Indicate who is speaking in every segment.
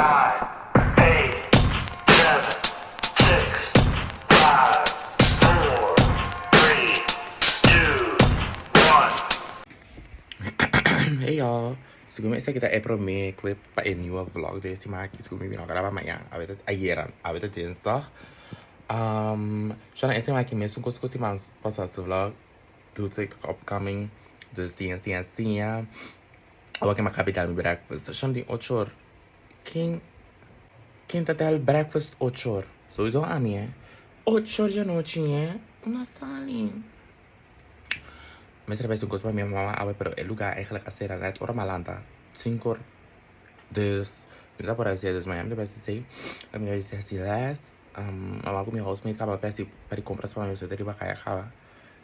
Speaker 1: Nine, eight, seven, six, five, four, three, two, one.
Speaker 2: Hey y'all, segun mi esaki ta e prome clip pa e nieuwe vlog di e siman aki, segun mi bino graba mañan, awe ta ayera, awe ta dinsdag. Um, shana e siman aki mesun kos ku siman pasa su vlog, doet ik upcoming, dus siña siña siña. Awor ke mi a kabi dal mi breakfast, shana tin ocho or, ken ken ta dal breakfast ocho or? Souiso ami eh, ocho or di anochi eh, una sali. Mester a bes un kos pa mi mama awe pero e luga eigenlijk a sera net ora mi a lanta sinku or. Dus mi no ta por hasi dus mañana mi ta bai hasi esei. Mi ta bai hasi les. Mama ku mi housemate kaba pa hasi pa di kompras pa mi pasobra e ta riba kaya kaba.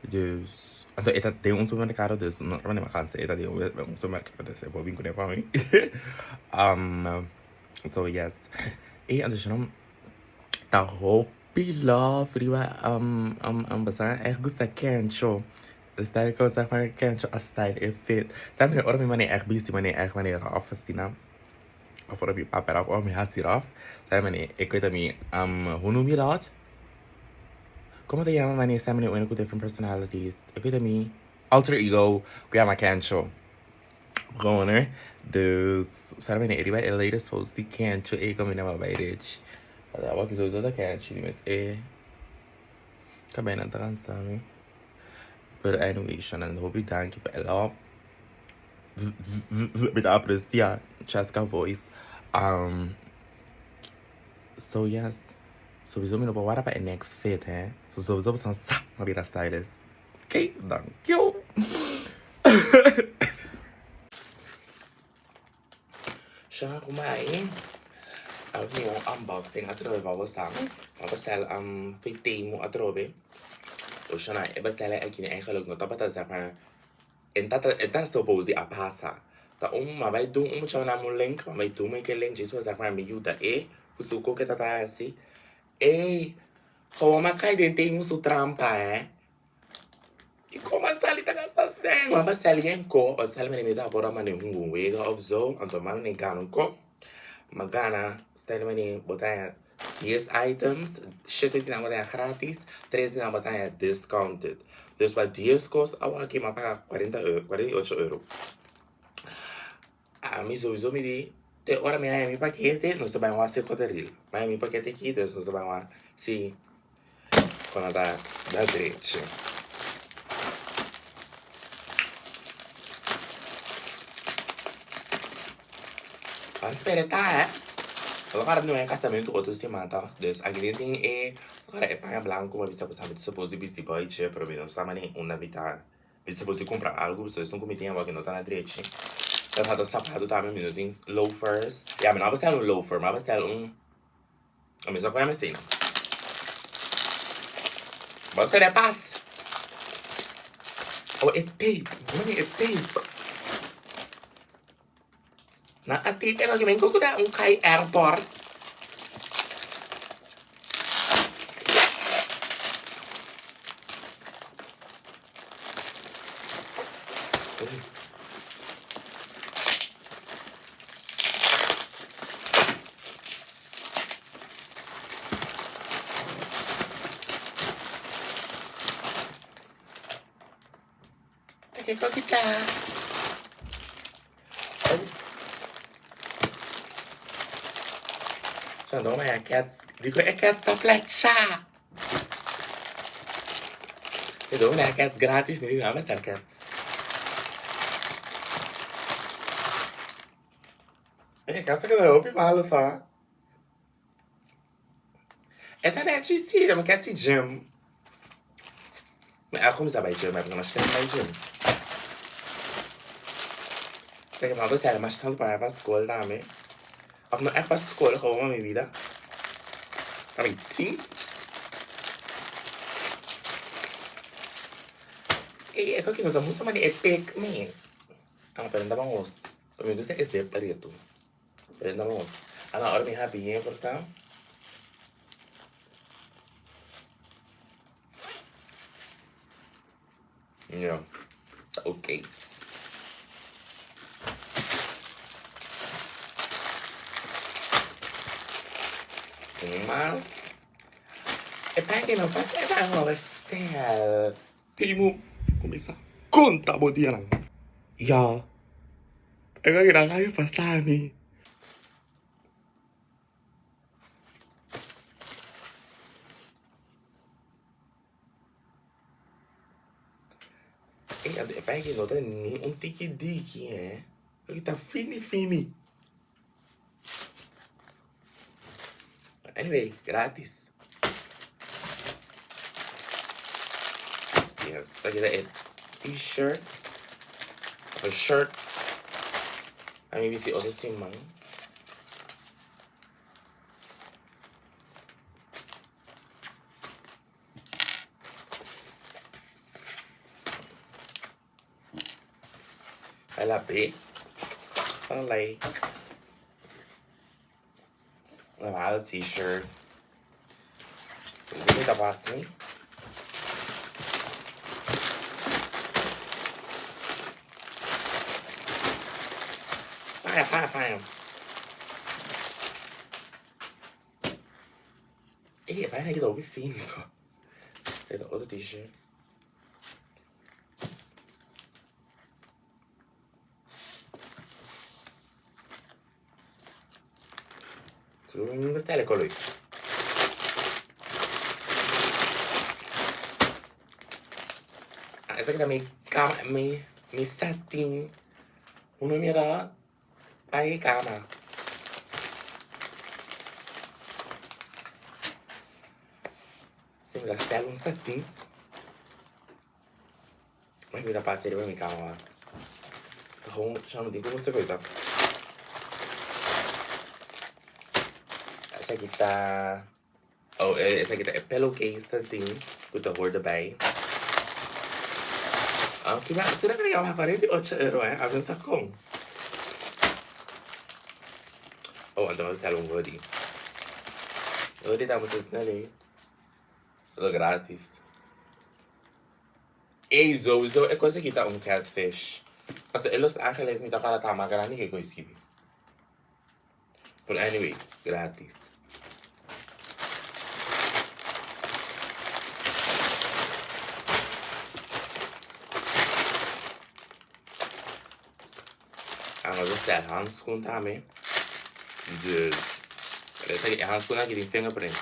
Speaker 2: Dus anto e ta den un supermerkado dus no ta manera vakansi e ta den un supermerkado dus e por bin kuné pa mi. So yes. E anto ta hopi. Pi love riba basa echt gusta kencho de style ko zeg maar kencho a style e fit sa mi ora mi mane echt bisti mane echt mane rof asina of ora mi papia rof of mi hasi rof sa mane e koe ta mi hoe noem je dat como ta yama mane sa mane wen ku different personalities e koe ta mi alter ego ku yama kencho gewoon hè dus sa mane riba e latest post di kencho e kombina pa bai rich. Awor ki sowieso ta catchy di mes e kabeinan ta kansa mi. Pero anyway, Shannon, hopi danki pa e love. Mi ta aprecia Cheska voice. Um, so yes, sowieso mi no por warda pa e next fit, hè. So sowieso boso sa mi a bira stylist. Okay, dank you. Shana ku mai a bin un unboxing atrobe pa bosa. A bestel fo'i Temu atrobe. O Shana e bestel aki eigenlijk no tabata zeg maar en ta en ta suppose di a pasa. Ta un mi a bai dun un mucha nan un link, mi a bai dun e link djis pa zeg maar mi yuda e ku su koke ta ta hasi. Ey, gewoon mi a kai den Temu su trampa eh. I como a sali ta gasta sèn. Mama sali en ko, want sali mane mi ta por a mane hunga un wega of zo, anto mama ne gana un ko. Ma gana, sali mane bo ta haña dies items, shete di nan bo ta haña gratis, tres di nan bo ta haña discounted. Dus pa dies kos awaki mi a paga cuarenta euro, cuarenta y ocho euro. Ami sowieso mi di, te ora mi haña mi pakete, nos ta bai wak Sekoteril. Mi haña mi pakete aki, dus nos ta bai wak si kon a ta na drechi. Ban spera ta, eh. Lo kara mi bai kasamentu otro siman ta. Dus aki den tin e, lo kara e paña blanku, mi a bisa ku sa mi ta suppose di bisti boichi, pero mi no sa manera unda mi ta. Mi suppose di cumpra algo pasobra esun cu mi tin awor aki no ta na drechi. Mi a falta sapato tambe, mi no tin loafers. Ya, mi no a bestel un loafer, mi a bestel un, mi sa cu yama esey nan. Bo spera e pas. Oh, e tape, mami e tape. Nan a tape e loke, mi cu ta un kai airport. Ta kiko ki ta? Oh. Zo, no, cat. Dico, e cat ta flecha. E do na cats gratis, ni na basta cats. E casa que hopi malo sa. E ta nechi si, mi cat si gym. Mi a cuminsa bay gym, mi no stem bay gym. Seki mi a bestel mas tantu paña pa school tambe. Of no echt pa school, gewoon pa mi vida. Pa mi team. Ey, e koki no ta gusta mane e pek mes. Ah, pero no ta ban os. Mi gusta e zip pretu. Pero no ta ban os. Ah, no, ora mi habi bien por ta. Ja, oké. Un mas. E paki no pasa e ta hopi stel.
Speaker 3: Timo kuminsá konta bo dianan. Ya, esaki nan a pasa mi.
Speaker 2: Ey, anto e paki no ta ni un tiki diki, eh. Esaki ta fini fini. Anyway, gratis. Yes, esaki ta e t-shirt. Of shirt. A mi bisti otro siman. El a be van like normale t-shirt. Ik weet niet, dat was niet. Paña, paña, paña. Ey, e paña aki ta hopi fini so. E ta otro t-shirt. Besta el color. Ah, esaki ta mi cama, mi, mi satin. Uno mira Ay cama. Mi ta stel un satin. Mas mi ta pasa riba mi cama. Gewoon chama di como se coita. Esaki ta oh esaki ta e pillowcase satin cu ta hoort erbij. Ah, kira kira kira yama 48 euro eh, a pensa con. Oh, anto mi stel un hoodie. Hoodie ta mucho snel eh. Lo gratis. Ey, sowieso e kos aki ta un catfish. Pasobra e Los Angeles mi ta para ta mas grandi ke kos kibi. Pero anyway, gratis. Ah, nos a stel handschoen tambe. Dus, e handschoen aki tin fingerprint.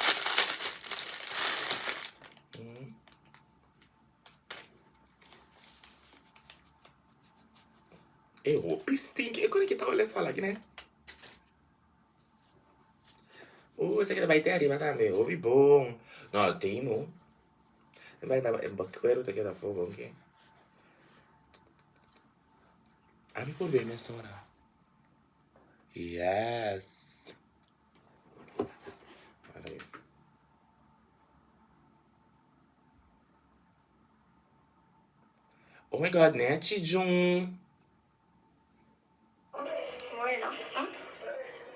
Speaker 2: E hopi stinky. E kore ki ta ole sola aki ne. Esaki ta bai te ariba tambe. Hopi bon. No, Temu. E bai bai e cuero ta keda afo bon ke. Ami por be mesora. Yes. Oh my God, Nechi Jun.
Speaker 4: Bueno, hm?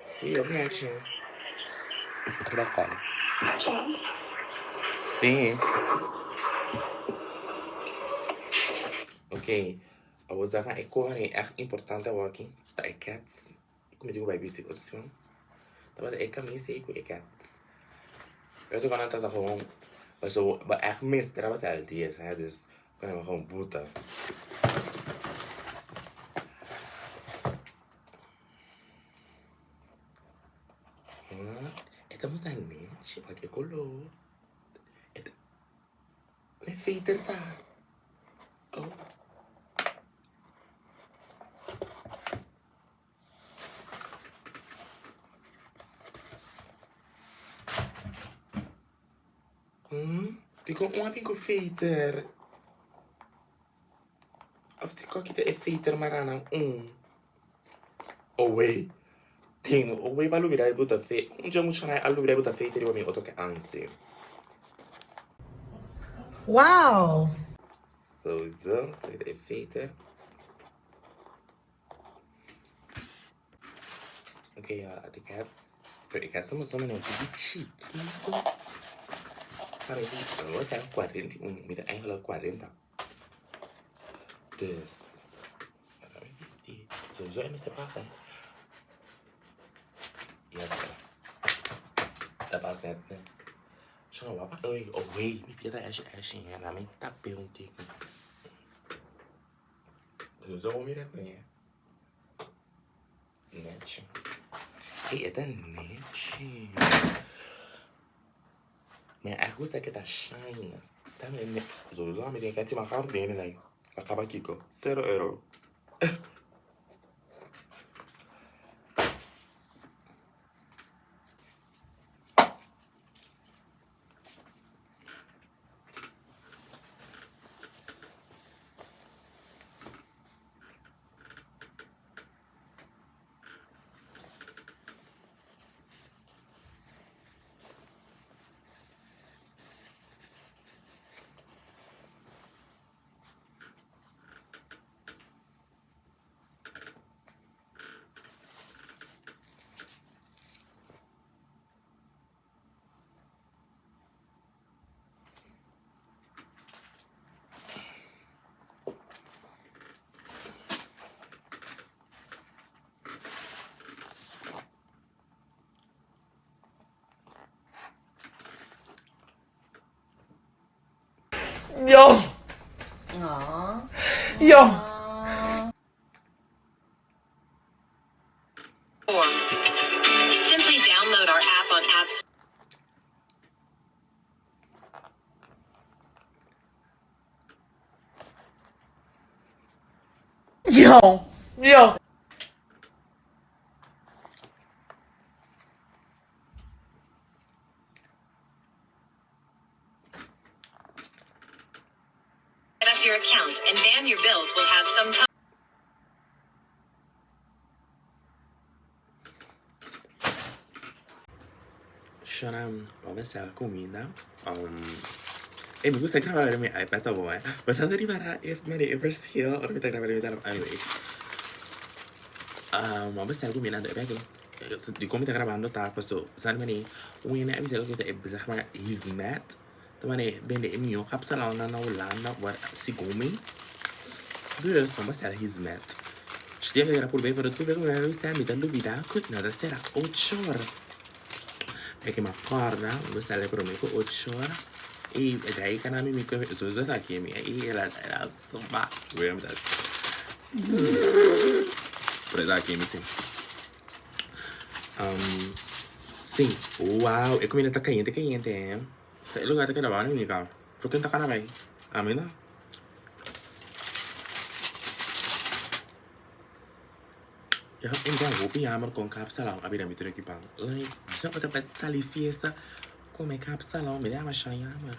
Speaker 2: Sí, hopi Nechi. Riba call. Sí. Ok, awor sa e cosa echt importante awor aki ta e cats. Ku mi tin ku bai bisti otro siman. Tabata e camisa ei ku e cats. E otro kos nan trata gewoon pasobra bo echt mester a basa el dia sa dus ku nan gewoon buta. E ta musa nechi pa ke kolor. E ta mi veter ta. Oh. Dikon un a bin ku veter? Of dikon kita e veter mara nan un? Oh wey, tin oh wey ba lubida e buta ve un dje muchanan a lubida e buta veter riba mi oto ke ansi.
Speaker 5: Wow!
Speaker 2: Sowieso, sa kita e veter. Ok, ya, de cats. Pero e cats ta mustra manera un poco chiquito. Para mi, no sa 41, mi ta eigenlijk 40. Dus, si, sowieso e mester pasa. Yes, ta. Dat was net net. Shona wapa. Oei, oh wait, mi pia ta eshi eshi hè. Na mi tap'é un tiki. Zo mira kon e. Nechi. Ey, e ta nechi. Mi a gusta ke ta shine. Ta mi ne. Zo zo mi den kati ma garu den like. A kaba kiko. Zero euro.
Speaker 4: Yo. Yo.
Speaker 5: Simply download our app on App
Speaker 4: Yo. Yo.
Speaker 5: Set up your account and bam your bills will have some time.
Speaker 2: Shona, bo a sel cuminda. Um, e mi gusta graba riba mi iPad abo, eh. Bastante riba e mane e verschil ora mi ta graba riba mi telefon. Anyway. Um, bo a sel cuminda, e bek di con mi ta grabando ta paso sa mane un hende a bisa cu ta e zeg maar he's mad. Ta mane bende e mihó kapsalonnan na Hulanda war segun mi. Dus bo a sel he's mad. Shti a mira por bay pero tur bes cu mi a bisa mi ta lubida cu nan ta sera ocho ora. E ke mi a kòrda mi sali promé ku ocho ora i e dai kana mi mi kome sowieso ta kemi i el a el a sba wea mi ta pero e ta kemi si si wow e kuminda ta kayente kayente eh e lugar ta keda bon mi ka por ken ta kana bai ami no. Ya en ta hopi jammer kon kapsalon a bira mi truki pan. Like, sa bo ta pa sali fiesta kome kapsalon, mi ta yama shan jammer.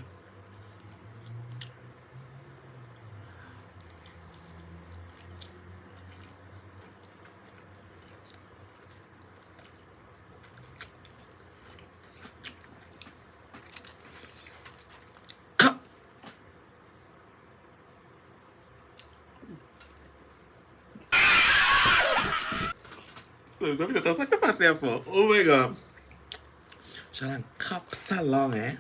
Speaker 2: Kap! Sa mi ta saka parti afó. Oh my god. Sharan kapsalon eh.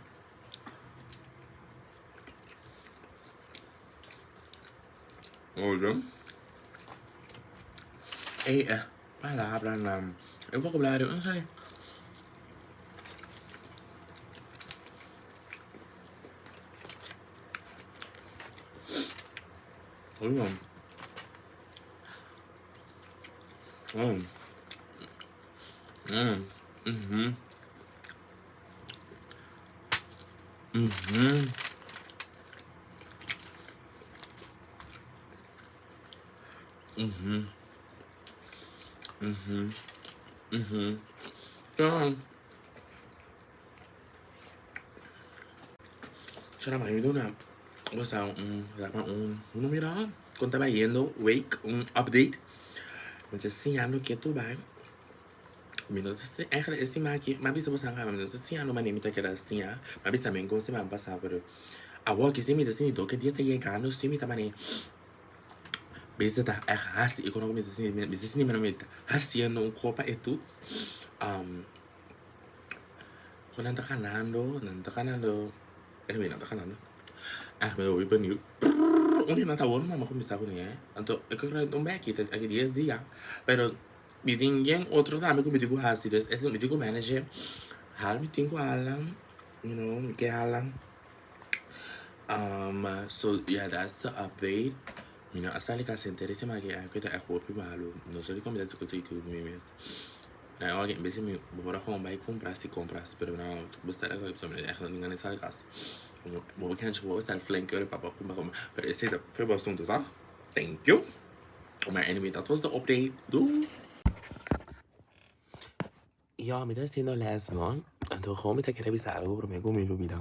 Speaker 2: Oye. Ey, eh, palabranan. E vocabulario, no sé. Oye. Mm. Mm. Mhm. Mhm. Mhm. Mhm. Mhm. Ja. Shara mi duna bosa un zeg maar un hoe noem je dat? Kon ta bayendo week un update. Mi ta siñando ketu bai. Mi no ta si eigenlijk e siman aki mi a bisa boso mi no ta siñando manera mi ta keda siña. Mi a bisa men kon siman pasa pero awor ki si mi ta sinti dor ke dia ta yegando si mi ta manera Bezig ta echt hasi e kono mi ta sinti mi ta sinti mi ta hasiendo un kopa e toets. Kon nan ta ganando, nan ta ganando, anyway nan ta ganando. Echt mi hopi benieuwd. Un di nan ta wou mama kuminsá kuné, anto e kos un beki ta aki dies dia, pero mi tin yen otro tambe ku mi tin ku hasi, dus mi tin ku manage. Hala mi tin ku hala, you know, mi ke hala. So yeah, that's the update. Mi no a sali kasi henter e siman aki, ku ta ègt hopi malu. No sa di kon mi ta hasi kos aki ku mi mes. Na e ora bes mi bo por a kon bai kumpra si kompras, pero no bo sta aki pasobra mi ègt no tin gana di sali kas. Bo por kenchi ku bo sali flenke ora pa bo kumpra kumpra, pero esei ta for bo asuntu tòg. Thank you. Maar anyway, dat was de update. Doei! Yo, mi ta haciendo les, no? Anto gewoon mi ta kere bisa algo prome ku mi lubida.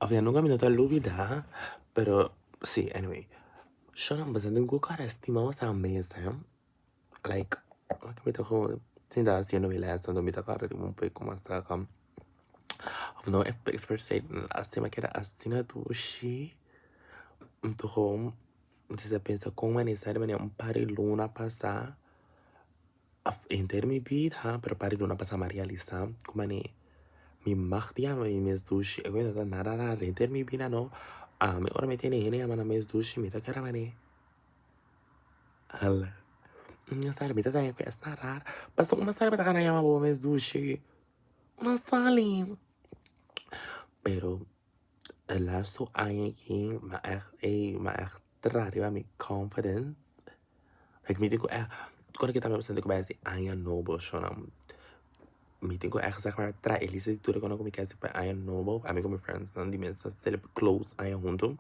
Speaker 2: Of ya nunka mi no ta lubida, pero si, anyway. Shona, boso tin ku kòrda stima boso mes, hè? Like, ora mi ta gewoon sinta haciendo mi les, anto mi ta kòrda riba un poco mas saka. Of no, e express asina keda asina dushi. Anto gewoon mi ta pensa kon manera di manera un par di luna pasa. Af henter mi bida, pero par di luna pasa mi a realisa ku mane mi mag di yama mi mes dushi, e no ta nada raro henter mi bida no, ami ora mi tene hende yama nan mes dushi mi ta keda mane hala un sali mi ta daña ku esnan raro, pasobra un sali bo ta gana yama bo mes dushi, un sali, pero e lastu aña aki mi a ègt ey mi a ègt traha riba mi confidence. Like mi tin ku ègt ora ki ta mi sinti ku bai hasi aña nobo shona mi tin ku ègt zeg maar traha e lista di tur e kosnan ku mi ke hasi pa e aña nobo ami ku mi friendsnan di mes ta close aña huntu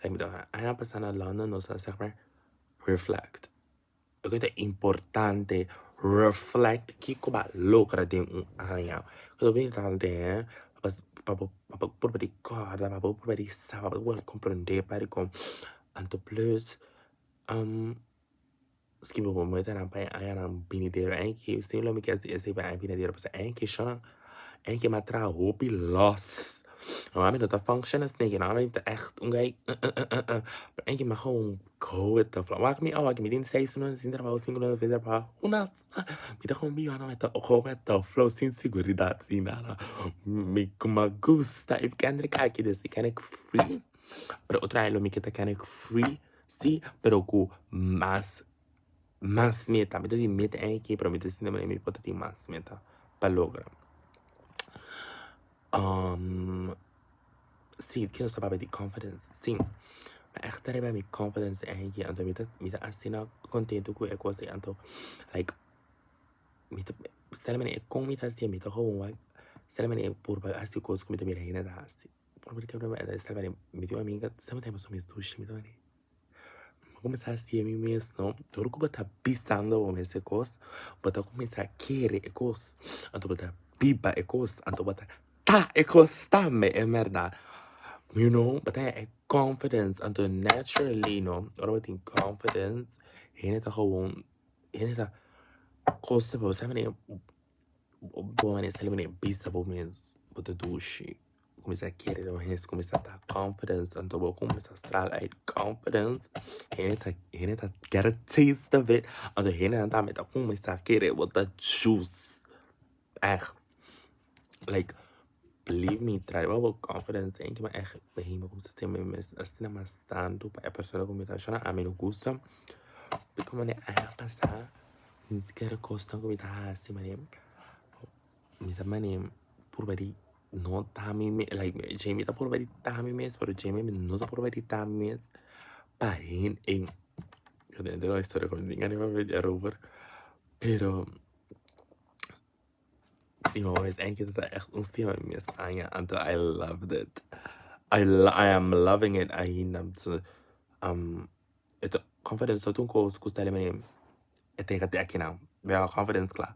Speaker 2: like mi ta aña pasa na London nos a zeg maar reflect. Loke ta importante reflect kiko bo a logra den un aña. Loke ta importante he pa bo pa bo por di kòrda pa bo por di sa pa bo por komprendé pa dikon. Anto plus skibi bo metanan pa e añanan binidero. Enki si lo mi ke hasi esei pa e aña binidero pasobra enki shona enki mi a traha hopi lòs. Normalmente no ta function asina ke normalmente mi ta ègt un guy pero enki mi a gewoon go with the flow. Wak mi awa mi tin seis luna sin trabaho sinku luna sin trabaho una sa mi ta gewoon biba no mi ta go with the flow sin seguridat sin nada mi kuma gusta e Kendrick aki dus e Kendrick free pero otro aña lo mi ke ta Kendrick free si pero ku mas mas meta mi ta tin meta enki pero mi ta sinti manera mi por ta tin mas meta pa logra. Sí, kico nos ta papia di confidence? Sí, mi echt ta riba mi confidence ei, anto mi ta mi ta asina contento cu e cos ei, anto like mi ta stel manera con mi ta hacié mi ta gewoon wak stel manera purba haci cos cu mi ta mira hende ta haci, por ejemplo stel manera mi tin un amiga semper ta yama su mes dushi mi ta manera. Bo kuminsá hasié mi mes no. Dor ku bo ta bisando bo mes e kos, bo ta kuminsá kere e kos. Anto bo ta biba e kos, anto bo ta ta e kos tambe en bèrdat. You know, bo ta haña e confidence, anto naturally no, ora bo tin confidence, hende ta gewoon, hende ta kosa bo, sa manera bo manera sali manera bisa bo mes bo ta dushi. Kuminsá kere den bo hens, kuminsá ta confidence, anto bo kuminsá straal uit confidence, hende ta hende ta get a taste of it, anto hendenan tambe ta kuminsá kere bo ta juice, ègt, like believe me trae bo confidence en kima ègt mi kuminsá sinti mi mes asina mas tantu pa e persona ku mi ta shona ami no gusta, mi komo di aña pasá mi kere kosnan ku mi ta hasi manera. Mi ta mane purba di no ta mi mes, like Jamie ta purba di ta mi mes, pero Jamie no ta purba di ta mi mes pa hen ey. Yo ta enter un historia ku mi tin gana papia erover, pero stima bo mes enke ta echt un stima mi mes aña, anto I loved it. I I am loving it ainda. So, e ta confidence ta un kos ku sta manera E ta yega te akinan. Bea confidence kla.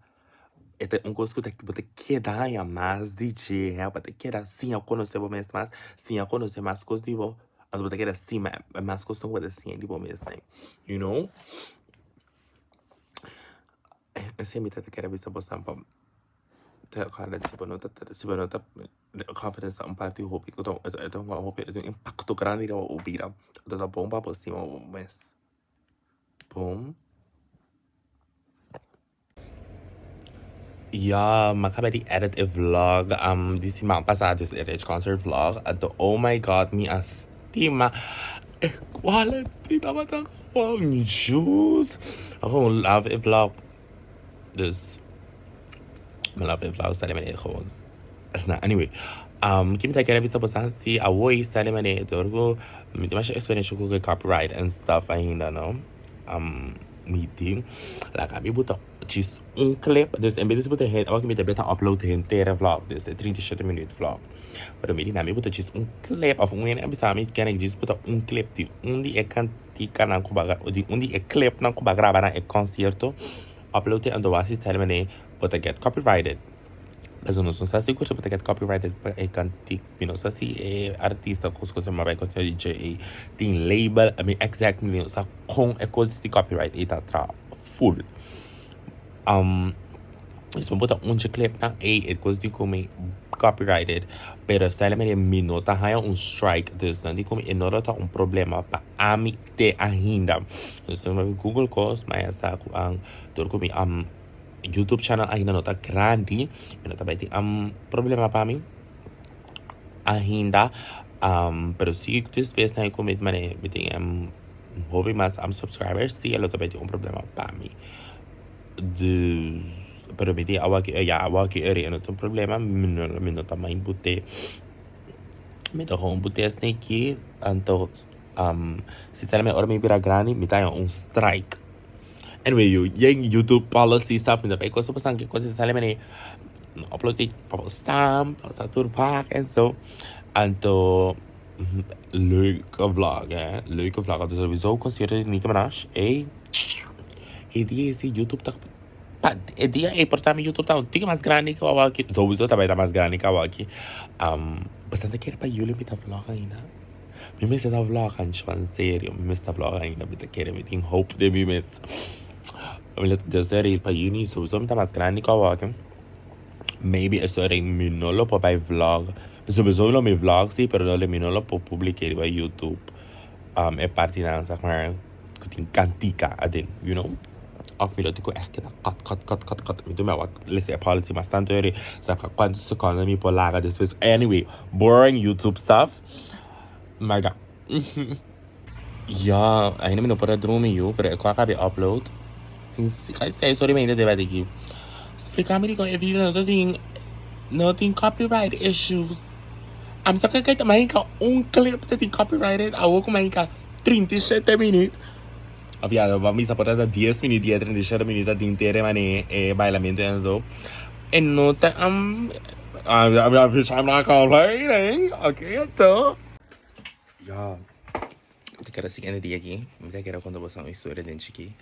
Speaker 2: E ta un kos ku ta bo ta keda haña mas di dje, bo ta keda siña konosé bo mes mas, siña konosé mas kos di bo, anto bo ta keda stima e mas kosnan ku bo ta siña di bo mes nan, you know. Esei mi ta kere bisa boso pa ta kòrda si bo no ta si bo no ta confidence ta un parti hopi ku ta e ta hunga hopi e ta un impakto grandi riba bo bida, anto ta bon pa bo stima bo mes. Boom. Ya, mi a kaba di edit e vlog um, di siman pasá, dus e Rich Concert vlog. Anto, oh my God, mi a stima e quality tabata gewoon juice. I gewoon love e vlog. Dus. Mi love e vlog sali manera gewoon asina. Anyway, um, ki mi ta kere bisa boso si awor sali manera door ku mi tin masha experiencia ku copyright and stuff ainda no. Um, mi tin laga mi buta djis un clip. Dus en bes di buta awor ki mi ta beta upload henter e vlog, dus e 37 minuut vlog. Pero mi di na mi buta djis un clip of un hende a bisa mi ken ek djis buta un clip di un di e kantikanan ku bo a di un di e clipnan ku bo a graba na e concierto. Upload e anto wasi style manera bo ta get copyrighted. Pasobra nos no sa sigur si bo ta get copyrighted pa e kantik. Mi no sa si e artista kos kos ma bai kontinua di dje ei tin label. I mean exactly mi no sa kon e kos di copyright ei ta traha full. Dus bo ta un dje clipnan ei e kos di komi copyrighted pero style manera mi no ta haña un strike dus nan di komi e no lo ta un problema pa ami te ainda. Dus mi bai google kos ma ya sa ku an dor ku mi youtube channel ainda no ta grandi mi no ta bai tin problema pa mi ainda pero si despues nan ku mi mane mi tin hopi mas subscribers si lo ta bai tin un problema pa mi. Dus pero mi tin awaki ya awaki eri e no tin problema mi no mi no ta mind bute mi ta gewoon bute esaki anto Si sali mi ora mi bira grandi mi ta haña un strike. Anyway yu yen youtube policy stuff mi ta bay cosa pasan ke cosa sali mane mi upload e pa bosan pa bosan tur wak en so. Anto leuke vlog he leuke vlog anto sowieso concierto di Nicki Minaj ey e dia esi youtube ta pa e dia ey por ta mi youtube ta un tiki mas grandi ke awaki sowieso ta bay ta mas grandi ke awaki bosan ta kere pa yuli mi ta vlog ainda. Mi mester ta vlog ancho en serio mi mester ta vlog ainda mi ta kere mi tin hope den mi mes mi lo ta seri pa juni sowieso mi ta mas grandi ku awor maybe e sori mi no lo por bai vlog sowieso lo mi vlog si pero mi no lo por publike riba youtube e partinan zeg maar ku tin kantika aden you know of mi lo tin ku ègt keda cut cut cut cut cut mi tin wak lesa e policy mas tantu eri sa kuantu sekondo mi por laga despues anyway boring youtube stuff. Maar ja. Ja, ainda mi no por a drumi yu, pero e ku a kabi upload. Ai sei sorry mi ainda debe diki. Splika mi dikon e video no ta tin no tin copyright issues. Ami sa ke ta mahinka un clip ta tin copyrighted awo ku mahinka 37 minut. Of ja, bo misa por ta 10 minut di e 37 minut ta tin tere mane e bailamentu en zo. E no ta I'm not complaining. Oké, anto. Ja, mi ta kere siguiente dia aki. Mi ta kere konta boso un historia den chiki.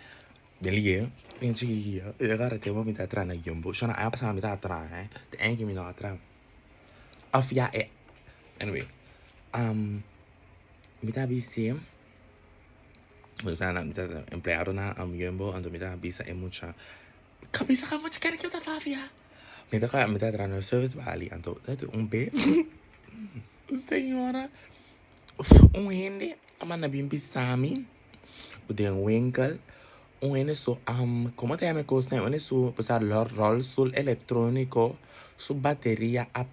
Speaker 2: Den lié, den chiki ya. E agarra tempo mi ta traha na Jumbo. Shona, aña pasá mi ta traha, eh. Te aña aki mi no a traha. Of ja, e. Anyway, mi ta bis'é. Mi ta empleado na Jumbo, anto mi ta bisa e mucha. Kabisa ka mucha kere ke ta papia. Mi ta mi ta traha na service balie anto ta tin un be un señora un hende a manda bin bisa mi ku den winkel un hende su como ta yama e kos un hende su por rolstoel electronico su bateria a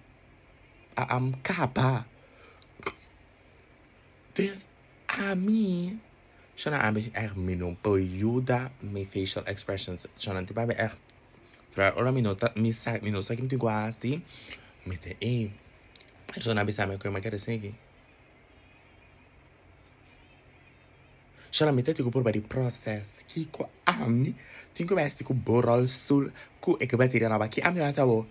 Speaker 2: a kaba. Dus ami Shona ami echt mi no por yuda mi facial expressions. Shona ti papia echt vooral ora mi no ta mi sa mi no sa ki mi tin ku hasi mi ta ey Shona a bisa mi ku mi a kere sigui. Shona mi ta tin ku purba di process kiko ami tin ku hasi ku bo rolstoel ku e bateria noba ki ami a hasi awor.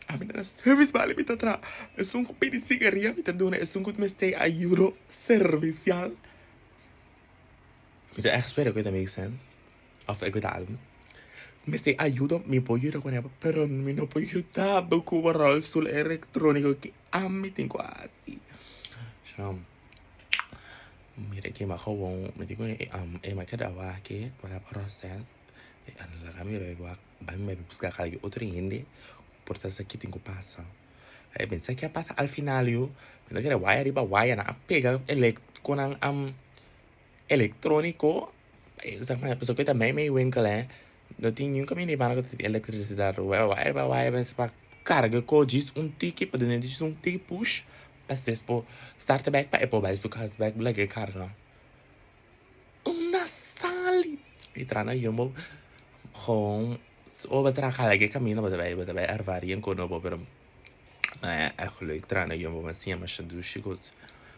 Speaker 2: Ami ta na service bali mi ta traha esun ku pidi sigaria mi ta duna esun ku mester ayudo servicial. Mi ta echt spera ku e ta make sense. Of e ku ta algu. Mester ayuda, mi por yuda ku nebo, pero mi no por yuda bo ku bo rolstoel electronico ki ami tin ku hasi. So, mira ke ma gewoon, mi tin ku e ma keda wak e, pa na process. E laga mi bai wak, bai mi bai buska algu otro hende por ta sa ki tin ku pasa. E pensa ki a pasa al final yu. Mi ta kere waya riba waya nan a pega elec ku nan electronico. Zeg maar pasobra ku ta mei mei winkel hè. No tin niun kaminda di banda ku ta tin electricidad. Waya riba waya mester pa karga ko djis un tiki pa duna djis un tiki push pa estes por start bek pa e por bai su kas bek laga e karga. Unda sali! Mi traha na Jumbo gewoon. Ora bo traha like e kaminda bo ta bai bo ta bai ervaria en kono bo pero na echt leuk traha na Jumbo mi a siña masha dushi kos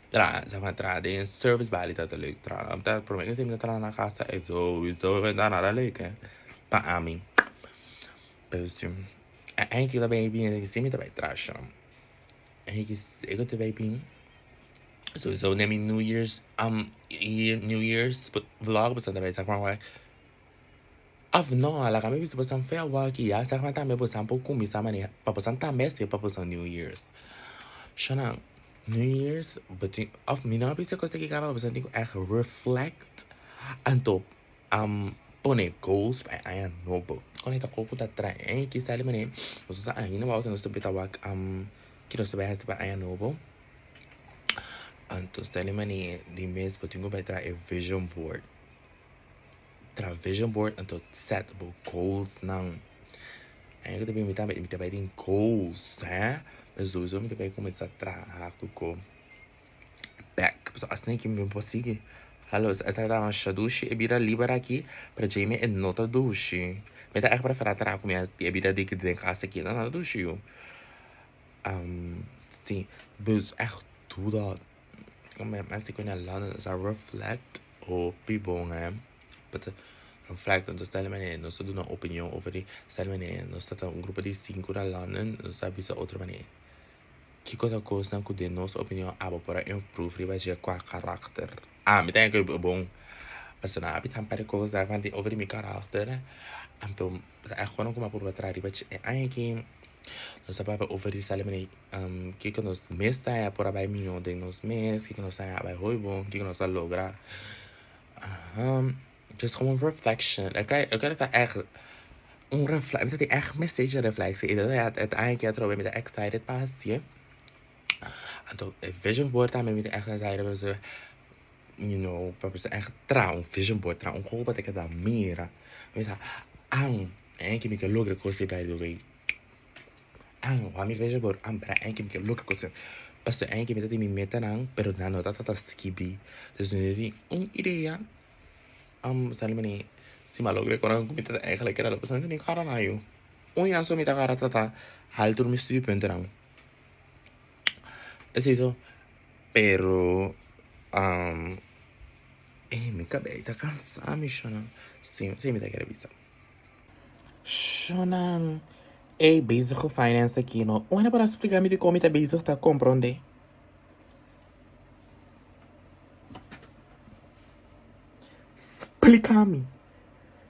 Speaker 2: traha sa man traha den service balie ta leuk traha mi ta prome ke mi ta traha na kasa e souiso no ta nada leuk eh pa ami pero si e ta bai bin si mi ta bai traha shon e ku ta bai bin souiso den mi new years new years vlog bo ta bai sa Of no, laga mi bisa bosan fe awor aki ya sa tambe bosan por kuminsá maneha pa bosan tambe hasié pa bosan New Year's. Shona, New Year's bo tin of mi no a bisa kos aki kaba bosan tin ku ègt reflect anto pone goals pa e aña nobo. Kon e ta kos ku ta trae ki sali manera nos ta ainda wou ku nos ta bita wak ki nos ta bai hasi pa aña nobo. Anto sali manera di mes bo tin ku bai traha e vision board. Traha vision board anto set bo goals nan. En ku ta bin mi tambe mi ta bai tin goals hè. Pero sowieso mi ta bai kuminsá traha ku ku bek. Pasobra asina ki mi por sigui. Hallo e ta ta masha dushi e bida liber aki pero djei mi e no ta dushi. Mi ta ègt preferá traha ku mi e bida di den kas aki no ta dushi yu. Si dus ègt doe dat. Mester ku na London sa reflect. Hopi bon hè. But reflect anto stel manera nos ta duna opinion over di stel manera nos ta ta un grupo di sinku na London nos ta bisa otro manera kiko ta kosnan ku den nos opinion abo por a improve riba dje kua karakter. Ah mi ta hende ku bon pasobra nan a bisa un par di kos over di mi karakter anto ta e kosnan ku mi a purba traha riba dje e aña aki nos ta papia over di stel manera Kiko nos mes ta haña por a bai mihó den nos mes, kiko nos ta haña a bai hopi bon, kiko nos a logra. Just gewoon reflection. E ka ta ègt un refle mi ta tin ègt mester dje reflectie i dat e ta aña aki atrobe mi ta excited pa hasié. Anto e vision board tambe mi ta ègt excited pasobra you know pa bisa ègt traha un vision board traha un kos pa ta keda mira. Mi ta an e aña aki mi ke logra e kos di by the way. An, wak mi vision board an bra en ke mi ke logra kos. Pasobra en ke mi ta tin mi metanan pero nan no ta ta skibi. Dus mi no tin un idea sali mane si mi a logra e konan ku mi ta eigenlijk kere logra. Pasobra mi no tin kara nan yu. Un ya so mi ta kara ta ta haal tur mi studiepuntennan. Esei so. Pero ey mi kabei ta kansa mi shona. Si, esei mi ta kere bisa. Shonan, Ey, bezig ku finance aki no. Un hende por a splika mi dikon mi ta bezig ta komprondé? Splika mi.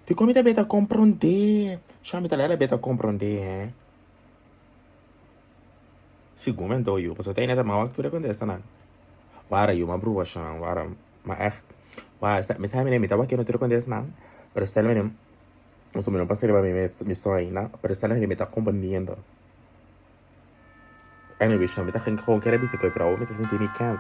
Speaker 2: Dikon mi ta beta komprondé? Shon, mi ta lei beta komprondé, hè. Sigun mi anto yu, pasobra ta ainda ta mau aktura kontesta nan. Wara yu, ma brua shon, wara. Ma ègt, wara, mi sa mi ta wak no tur kontesta nan, pero stel mi. Pasobra mi no pasa riba mi mes mi so ainda, pero esta hende mi ta comprendiendo. Anyway, mi ta gewoon kere bisa cu e pero awor mi ta sinti mi kens.